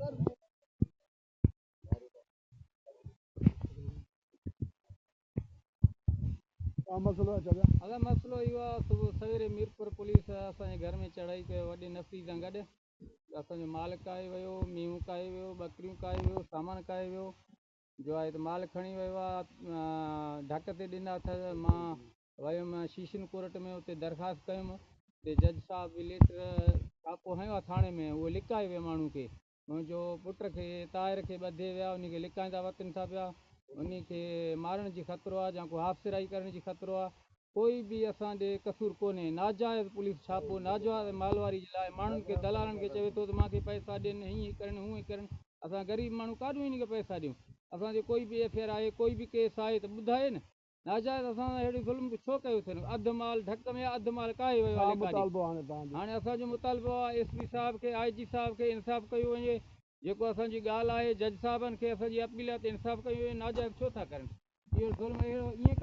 ڇا مسئلو آهي چاچا؟ ادا مسئلو اهو آهي صبح سويري ميرپور پوليس اسان جي گهر ۾ چڙهائي ڪيو وڏي نفري سان گڏ اسان جو مال ڪاهي ويو مينهون ڪاهي ويو ٻڪريون ڪاهي ويو سامان ڪاهي ويو جو آهي ته مال کڻي ويو آهي ڍڪ تي ڏنا اٿس مان ويم شيشن ڪورٽ ۾ اتي درخواست ڪيم ته جج صاحب به ليٽر ڇاپو هنيو آهي ٿاڻي ۾ اهو لڪائي ويو ماڻهو کي منهنجو پٽ کي طاهر کي ٻڌي ويا انهي کي لڪائيندا وتن ٿا پيا انهي کي مارڻ جي خطرو آ جا ڪو هاف سرائي ڪرڻ جي خطرو آ ڪوئي به اسان ڏي قصور ڪونهي ناجائز پوليس ڇاپو ناجائز مالواري جي لاء ماڻهن کي دلالن کي چوي ٿو ته مان کي پئسا ڏين هيئن ڪرن هونئن ڪرن اسان غريب ماڻهو ڪاڏون انهي کي پئسا ڏيون اسان تي ڪوئي به ايف I R آهي ڪوئي به ڪيس آهي ته ٻڌائي نه ناجائز اسان سان اهڙو ظلم به ڇو ڪيو اٿن؟ اڌ مال ڍڪ ۾ آ اڌ مال ڪاهي ويو ڇا آ لڪاڏي. مطالبو هاڻي توهان جو؟ هاڻي اسان جو مطالبو آ ايس پي صاحب کي آء جي صاحب کي انصاف ڪيو وڃي جيڪو اسان جي ڳالهه آهي جج صاحبن کي اسان جي اپيل آ ته انصاف ڪيو وڃي ناجائز ڇو ٿا ڪرن اهو ظلم اهڙو ائين ڪرڻ.